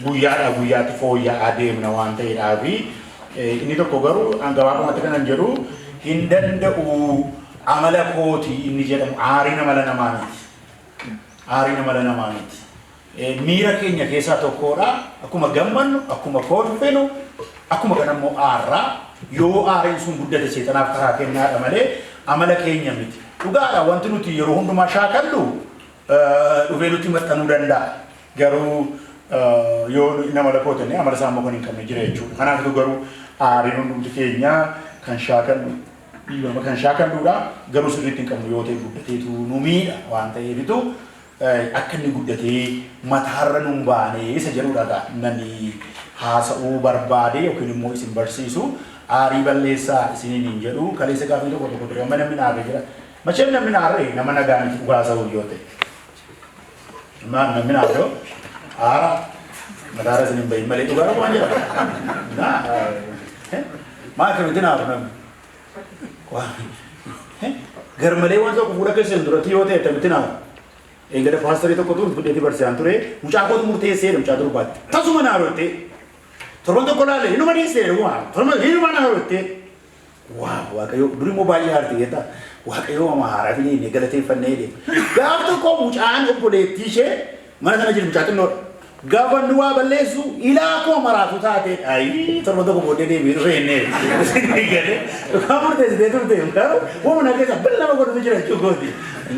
Guyyaadhaa guyyaatti fooyya'aa deemna waan ta'eedhaafi inni tokko garuu gabaabumatti kanan jedhu hin danda'u amala kooti inni jedhamu aariin amala namaa miti. Aariin amala namaa miti. Miira keenya keessaa tokkodha. Akkuma gammannu, akkuma kolfinu, akkuma kana immoo aarraa yoo aariin sun guddate seexanaaf karaa kennaadha malee amala keenya miti. Dhugaadha, wanti nuti yeroo hundumaa shaakallu dhufee nutti maxxanuu danda'a. Garuu yoo inni amala koo ta'e, amala isaa immoo kan hin qabne jira jechuudha. Kanaafuu garuu aariin hundumti keenya kan shaakallu dhiibama kan shaakalluudha. Garuu sirriitti hin qabnu yoo ta'e guddateetu nu miidha waan ta'eefitu akka inni guddatee mataarra nun baane isa jedhudha gaa nani haasa'uu barbaade yookiin immoo isin barsiisu. Aarii balleessaa isiniin hin jedhu. Kaleessa gaafii tokko tokko ture, amma namni naarree jira. Macheen namni naarree nama nagaa miti dhugaa haasa'uu yoo ta'e. Maal namni naarree aara mataarra isin hin bahin malee dhugaa waan jedhama. Maal akkamitti naaru namni? Garmalee waan tokko fuula keessan duratti yoo ta'e akkamitti naaru? Eegala paasterii tokko ture fudheeti barsiisaan ture, mucaa kootu murteessee mucaa durbaatti. Tasuma naaru jettee torban tokko laale inuma dhiistee dhuguma torban inuma naaru jettee waa Waaqayyo duri immoo baay'ee aarti jetta Waaqayyo ama haaraa fi inni galateeffannee jedhe. Gaaf tokko mucaan obboleettii ishee mana sana jiru mucaa xinnoodha. Gaafa inni waa balleessu ilaa akkuma maraatu taate ayii torban tokko booddee deebi'ee dhufee inni galee dhugaa murteessitee turte garuu humna keessa billama godhutu jira jechuu kooti.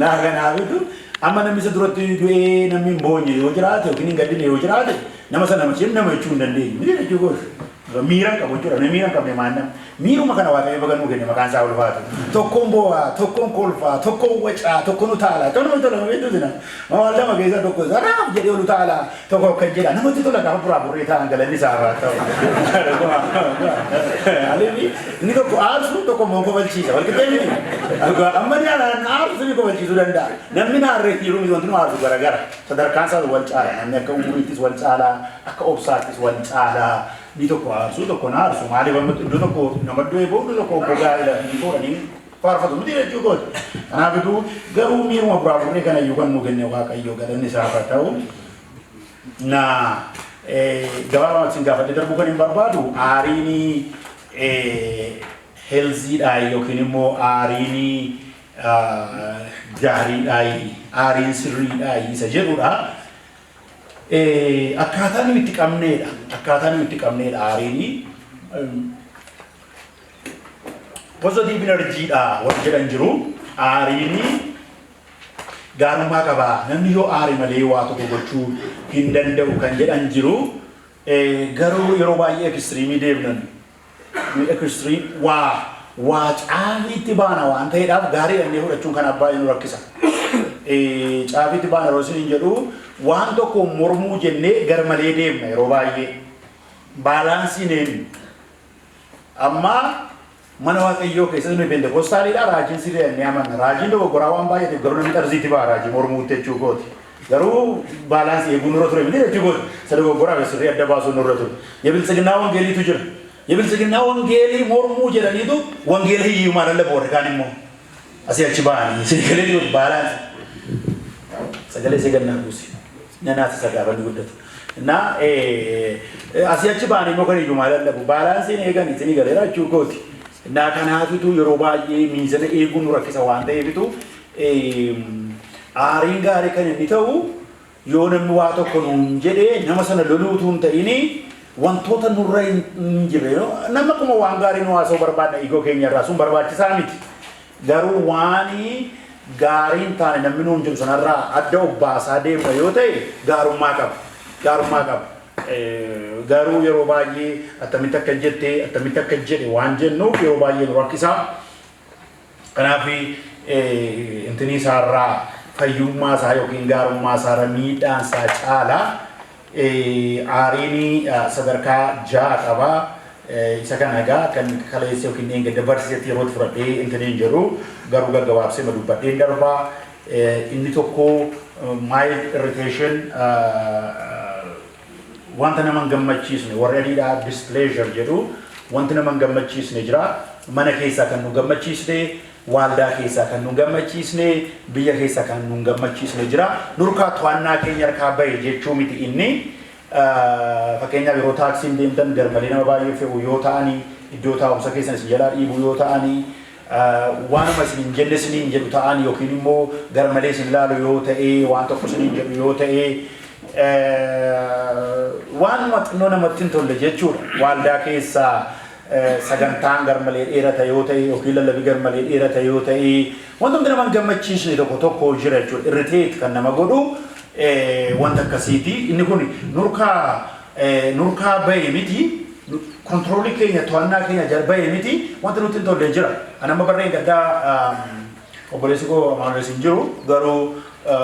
Naa kanaafitu amma namni isa duratti du'ee namni hin boonye yoo jiraate yookiin hin gaddine yoo jiraate nama sana nama jechuu hin dandeenyu jechuu kooti. Miira hin qabu jechuudha. Namni miira hin qabne maal nama? Miiruma kana Waaqayyo baga nuu kenne, maqaan isaa ulfaatu. Tokkoon boo'aa, tokkoon kolfaa, tokkoon wacaa, tokkoon utaalaa. Tokko namatti tola beektu sina. Waan lama keessaa tokko saraaf jedhee ol utaalaa, tokko akkan jedha. Namatti tola gaafa buraa burree ta'an, galanni isaa irraa ta'u. Alifi inni tokko aarsu, tokko immoo kofalchiisa. Wal qixxee miti. Amma inni aarsu ni kofalchiisuu danda'a. Namni naarree jiru miti, wanti nu aarsu garagara. Sadarkaan isaas wal caala. Namni akka umuriittis wal caala, akka obsaattis wal caala. Inni tokko aarsu, tokko na aarsu. Maaliif amma iddoo tokko nama du'ee booda iddoo tokko obbo gaa'ela inni fuudhanii faarfatu miti jechuu kooti. Kanaafituu garuu miiruma buraa burree kana iyyuu kan nu kenne Waaqayyo, galanni isaaf haa ta'u. Na gabaabumatti isin gaafadhee darbuu kan hin barbaadu, aariin healthy dhaa yookiin immoo aariin gaariidhaa, aariin sirriidhaa isa jedhudha. Akkaataa nuyi itti qabneedha. Akkaataa nuyi itti qabneedha aariin. Positive energy dha warri jedhan jiru. Aariin gaarummaa qaba. Namni yoo aare malee waa tokko gochuu hin danda'u kan jedhan jiru. Garuu yeroo baay'ee extreme deemnan. Extreme waa caafiitti baana waan ta'eedhaaf gaarii dhannee fudhachuun kan baay'ee nu rakkisa. Caafiitti baana yeroo isin jedhu, waan tokko mormuu jennee gar malee deemna yeroo baay'ee. Balance iin eenyu? Amma mana Waaqayyoo keessatti nuyi Pentekostaaliidha, raajiin sirrii jennee amanna. Raajiin dogoggoraa waan baay'ateef garuu namni xarziitti ba'a raajii mormuutti jechuu kooti. Garuu balance eeguu nurra ture miti jechuu kooti. Isa dogoggoraa fi sirrii adda baasuu nurra ture. የብልጽግና ወንጌል iitu jira. የብልጽግና ወንጌል ii mormuu jedhaniitu wangeela hiyyummaa lallabu warri kaan immoo asii achi ba'anii isin galee jiru balance. Sagalee isee gannaa buusi. Nanaati isa gaafa inni guddatu. Na asii achi ba'anii immoo kan hiyyummaa lallabu. Balance iin eegan isinii galeera jechuu kooti. Na kanaafitu yeroo baay'ee miizana eeguun nu rakkisa waan ta'eefitu aariin gaarii kan inni ta'u yoo namni waa tokko nuun jedhee nama sana loluutu hin ta'ini, wantoota nurra hin jirre nama akkuma waan gaarii nu haasa'uu barbaadna ego keenya irraa sun barbaachisaa miti. Garuu waan gaarii hin taane namni nuun jedhu sanarraa adda obbaasaa deemna yoo ta'e gaarummaa qaba. Gaarummaa qaba. Garuu yeroo baay'ee attamitti akka jette, attamitti akka jedhe waan jennuuf yeroo baay'ee nu rakkisaa. Kanaaf intini isaarraa fayyummaa isaa yookiin gaarummaa isaarra miidhaan isaa caala. Aariin sadarkaa ja'a qaba. Isa kana egaa kan kaleessa yookiin dheengadda barsiisetti yeroo fudhadhee intini hin jedhu, garuu gaggabaabsee ma dubbadheen darbaa. Inni tokko mild irritation, wanta nama hin gammachiisne, warri adiidhaa displeasure jedhu, wanti nama hin gammachiisne jira. Mana keessaa kan nu gammachiisne, waaldaa keessaa kan nu gammachiisne, biyya keessaa kan nu gammachiisne jira. Nurkaa to'annaa keenya harkaa bahe jechuu miti inni. Fakkeenyaaf, yeroo taaksiin deemtan garmalee nama baay'ee fe'u yoo ta'anii, iddoo taa'umsa keessan isin jalaa dhiibuu yoo ta'anii, waanuma isin hin jenne isiniin jedhu ta'an, yookiin immoo garmalee isin ilaalu yoo ta'e, waan tokko isiniin jedhu yoo ta'e, waanuma xinnoo namatti hin tolle jechuudha. Waaldaa keessaa sagantaan garmalee dheerata yoo ta'e yookiin lallabii garmalee dheerata yoo ta'e, wantoonni nama hin gammachiisne tokko tokko jira jechuudha. Irritate kan nama godhu wanta akkasiiti. Inni kun nurkaa bahe miti. Control keenya, to'annaa keenya jala bahe miti. Wanta nutti hin tolle jira. Ani amma barreen gaddaa obboleessi koo Amaanu'el hin jiru, garuu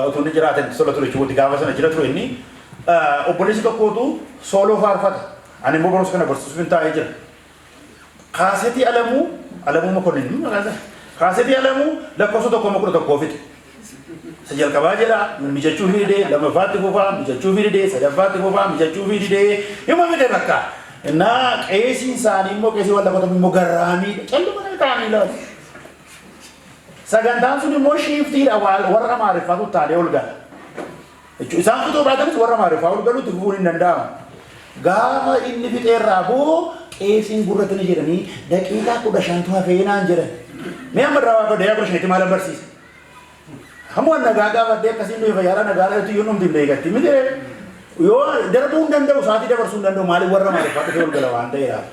utuu inni jiraatan tola ture jechuudha. Gaafa sana jira ture inni. Obboleessi tokkootu solo faarfata. Ani immoo barumsa kana barsiisuuf hin taa'ee jira. Kaasetii Alamuu Makonnin maqaan isaa. Kaasetii Alamuu lakkoofsa 1 11 fixe. Isa jalqabaa jedha, mijachuu fi didee, lammaffaatti fufaa, mijachuu fi didee, sadaffaatti fufaa, mijachuu fi didee, hima fide bakka. Innaa qeesiin isaanii immoo, qeesii wallaqoota immoo garraamiidha. Calluma nama ta'anii ilaalu. Sagantaan sun immoo shiftiidha, warra Amaariffaatu taalee ol gala. Jechuun isaan fixuu baatanis warra Amaariffaa ol galuutti fufuun hin danda'amu. Gaafa inni fixeerraa bu'u qeesiin gurratti ni jedhanii, daqiiqaa 15tu hafee naan jedhan. Mee amma irraa waaqa daqiiqaa 15tti maalan barsiisa? Hamma nagaa gaafadhee akkasiin nuyi fayyaadhaa nagaa dhalatu iyyuu numti hin beekatti miti. Yoo darbuu hin danda'u, sa'aatii dabarsuu hin danda'u, maaliif warra Amaariffaa dhufee ol gala waan ta'eedhaaf.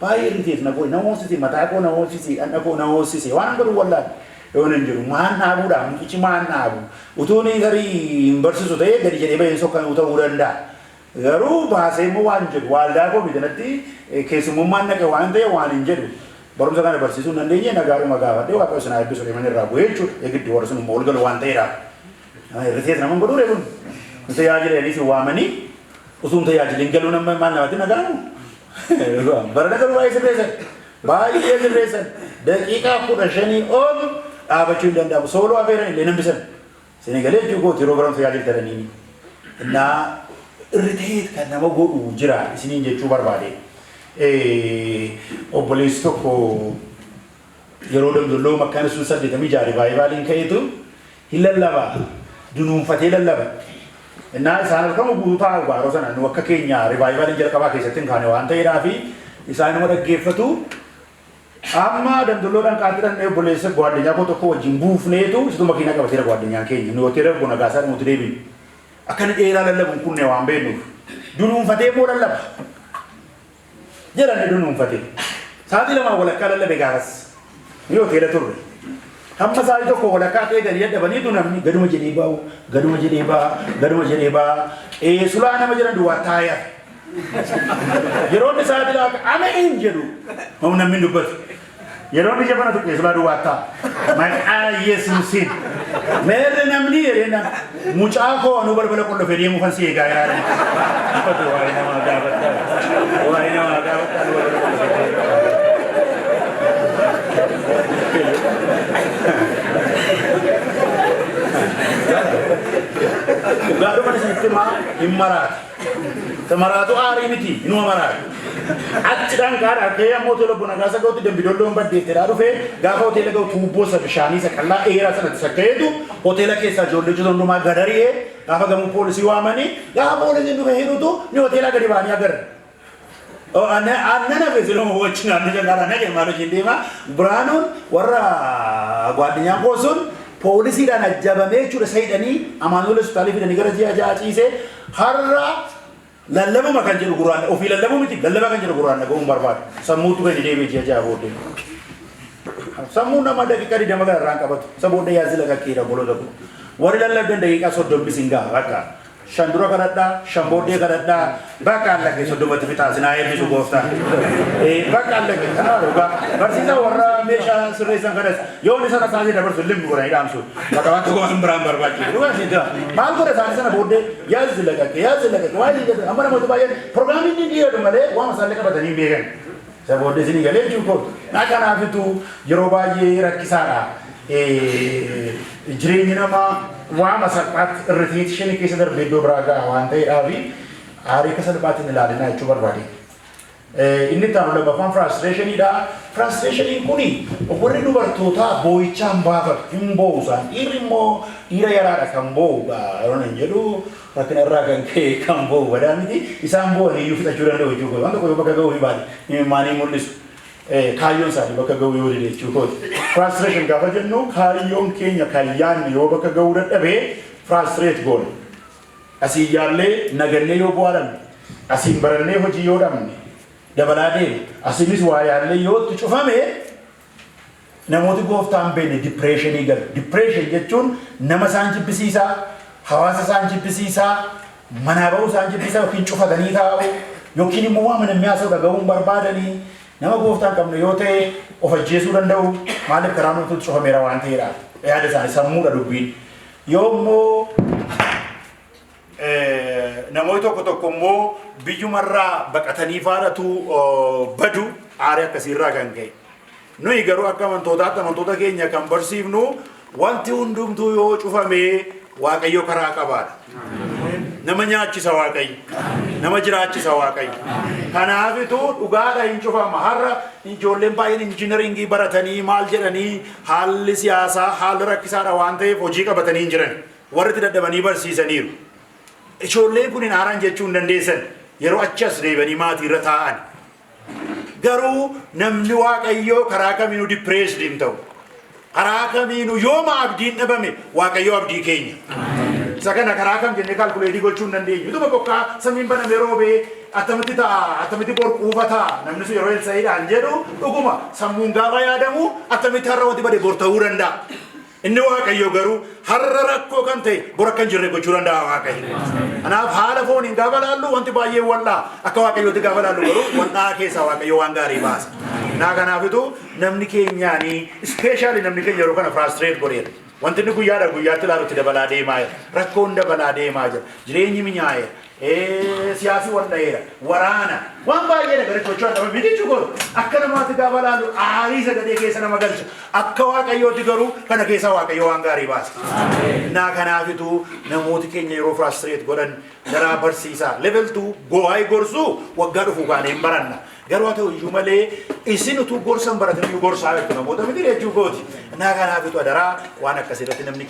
Baay'ee irriteef na godhe, na hoosise, mataa koo na hoosise, dhaqna koo na hoosise, waan godhu wallaale. Yoon hin jiru maan dhaabuudha, mucichi maan dhaabu, utuu inni tarii hin barsiisu ta'ee gadi jedhee bahee sokkanuu ta'uu danda'a. Garuu baasee immoo waan jedhu waaldaa koo miti, natti keessummummaan naqe waan ta'e waan hin jedhu. Barumsa kana barsiisuu hin dandeenye, nagaadhuma gaafadhee Waaqayyo sinaa eebbisu deeman irraa bu'ee jechuudha. Eegiddi warri sun immoo ol galu waan ta'eedhaaf. Irriteet nama hin godhuu kun. Nu tajaajilanii si waamanii utuu hin tajaajiliin galuu nama maal namatti nagaamu? Barana garuu baay'ee sirreessan. Baay'ee sirreessan. Daqiiqaa 15 ol dhaabachuu hin danda'amu. Solo afeeran illee nambisan. Isin galee jechuu kooti, yeroo barumsa tajaajiltanii. Innaa irriteet kan nama godhu jira isiniin jechuu barbaade. Obboleessi tokko yeroo Damdolloo makkaana sun 86 revivaliin ka'eetu hin lallaba. Dunuunfatee lallaba. Innaa isaan halkan guutuu taa'u yeroo sana, nu akka keenya revivaliin jalqabaa keessatti hin kaane waan ta'eedhaa fi isaan nama dhaggeeffatu. Amma Damdolloodhaan kaatti dhannee obboleessa gwaaddanyaa koo tokko wajjin buufneetu, isitu makiinaa qabateera gwaadanyaan keenya. Nu hoteela obbo Nagaasaa dhumutti deebinu. Akka inni dheeraa lallabu kunne waan beeknuuf. Dunuunfatee immoo lallaba. Jedhan dunuunfatee. Sa'aatii 2:30 lallabe gaafas. Ni hoteela turre. Hamma sa'aatii 1:30 ta'e gadi dadhabaniitu namni gaduma jedhee ba'u, gaduma jedhee ba'a, gaduma jedhee ba'a. Qeesulaa nama jedhan duwwaa taa'ee hafe. Yeroo inni sa'aatii 2 ameen jedhu namni hin dubbatu. Yeroo inni jabanatu qeesulaa duwwaa taa'a. Maqaa Yesuusiin. Meerre namni jedhee nam mucaa koo anuu balbala qollofee deemuu kan si eegaa jira. Dubbatu waa'ee namaa gaafadhaa. Waa'ee namaa gaafadhaa, nu balbala qollofee deemuu. Dhugaadhuma isinitti himaa, hin maraatu. Maraatu aarii miti, inuma maraatu. Achi dhanqaadha ka'ee amma hoteela obbo Nagaasa ga'utti Dambidolloon baddeettedhaa dhufee, gaafa hoteela ga'u tuubboo isa bishaanii isa qal'aa dheeraa sanatti sakka'eetu hoteela keessaa ijoollee hojjetan hundumaa gadari'ee, gaafa gamoo poolisii waamanii, gaafa poolisiin dhufe hidhutu ni hoteelaa gadi ba'anii agarra. Aannan hafe siluma wajjin naannoo jalqabaa naqe maal hojiin deema. Biraanuun warra gwaaddinyaan koo sun poolisiidhaan ajjabamee jechuudha, isa hidhanii Amaanu'el hospitaalii fidanii gara ji'a 6 ciisee, har'a lallabuma kan jedhu gurraan ofii lallabuu miti, lallaba kan jedhu gurraan dhaga'uun barbaadu. Sammuutu gadi deebi'e ji'a 6 booddee. Sammuun nama daqiiqaa 20 gara irraan qabatu. Isa booddee yaazila kakkeedha obboloota koo. Warri lallabdan daqiiqaa 30 sin gaha bakka. Shan dura kadhadhaa, shan booddee kadhadhaa, bakka allaqe 30tti fixaa, sinaa eebbisu gooftaan. Bakka allaqe kanaa dhugaa. Barsiisaa warra meeshaa sirreessan kanas yoo inni sana isaanii dabarsu limmi godhanii dhaamsu. Bakka waan tokko waan biraan barbaachisu. Dhugaa isin jira. Maal godha isaanii sana booddee yaazzi laqaqe, yaazzi laqaqe waan isin jedhan, amma namoota baay'een pirogiraamii inni dhiyeedu malee waan isaallee qabatanii hin beekan. Isa booddee isinii galee jechuun koo. Kanaafitu yeroo baay'ee rakkisaadha. Jireenyi namaa waama salphaatti irriteeshinii keessa darbee iddoo biraa ga'a waan ta'eedhaaf aarii akka salphaatti hin ilaalinaa jechuu barbaade. Inni itti aanu lammaffaan frustrationiidha. Frustrationiin kuni warri dubartootaa boo'ichaan baafatu, hin boo'u isaan. Dhiirri immoo dhiira yaraadha kan boo'u yeroo hin jedhu. Rakkina irraa kan ka'e kan boo'u badaa miti. Isaan boo'an iyyuu fixachuu danda'u jechuu kooti. Waan tokko yoo bakka ga'uu hin baate imimmaanii mul'isu. Kaayyoon isaanii bakka ga'uu yoo dide jechuu kooti. Frustration gaafa jennu, kaayyoon keenya kan yaadne yoo bakka ga'uu dadhabee frustrate goona. Asiin yaallee nagannee yoo bu'aa dhabne, asiin barannee hojii yoo dhabne, dabalaa deema. Asiinis waa yaallee yoo itti cufame, namooti Gooftaan beekne depressionii galu. Depression jechuun nama isaan jibbisiisaa, hawaasa isaan jibbisiisaa, manaa ba'uu isaan jibbisiisaa, yookiin cufatanii taa'u, yookiin immoo waan namni haasa'u dhaga'uu hin barbaadanii. Nama Gooftaan qabne yoo ta'e of ajjeesuu danda'u. Maaliif? Karaa nuti cufameera waan ta'eedha. Yaada isaanii sammuudha dubbiin. Yoo immoo namoonni tokko tokko immoo biyyumarraa baqatanii faadhatu badu aarii akkasiirraa kan ka'e. Nuyi garuu akka amantootaatti amantoota keenya kan barsiifnu, wanti hundumtuu yoo cufamee Waaqayyo karaa qabaadha. Nama nyaachisa Waaqayyo. Nama jiraachisa Waaqayyo. Kanaafitu dhugaadha, hin cufama. Har'a ijoolleen baay'een engineeringii baratanii maal jedhanii, haalli siyaasaa haalli rakkisaadha waan ta'eef hojii qabatanii hin jiran. Warri itti dadhabanii barsiisaniiru. Ijoolleen kun hin aaran jechuu hin dandeessan. Yeroo achi as deebanii maatii irra taa'an. Garuu namni Waaqayyoo karaa kamiinuu depressed hin ta'u. Karaa kamiinuu yooma abdiin dhabame, Waaqayyoo abdii keenya. Isa kana karaa kam jennee calculate gochuu hin dandeenyu. Utuma bokkaa samiin banamee roobee attamitti ta'a, attamitti bor quufa ta'a, namni sun yeroo Elsa'iidhaan jedhu, dhuguma sammuun gaafa yaadamu attamitti har'a wanti bade bor ta'uu danda'a? Inni Waaqayyo garuu har'a rakkoo kan ta'e bor akka hin jirre gochuu danda'a Waaqayyo. Kanaaf haala fooniin gaafa laallu wanti baay'ee wal'aa, akka Waaqayyootti gaafa laallu garuu wal'aa keessaa Waaqayyo waan gaarii baasa. Naa kanaafitu namni keenyaanii, especially namni keenya yeroo kana frustrate godheera. Wanti inni guyyaadha guyyaatti ilaalutti dabalaa deemaa jira. Rakkoon dabalaa deemaa jira. Jireenyi minyaa'eera. Siyaasi wal dha'eera. Waraana. Waan baay'eedha gara socho'an dhaba miti jechuudha. Akka namaatti gaafa laallu aarii sagalee keessa nama galcha. Akka Waaqayyootti garuu kana keessa Waaqayyo waan gaarii baasa. Naa kanaafitu namooti keenya yeroo frustrate godhan garaa barsiisaa. Level 2 go'aa gorsuu waggaa dhufu kaanee hin baranna. Garuu haa ta'u iyyuu malee isin utuu gorsa hin baratin iyyuu gorsaa jirtu namoota miti jechuu kooti. Naa kanaafitu adaraa waan akkasii irratti namni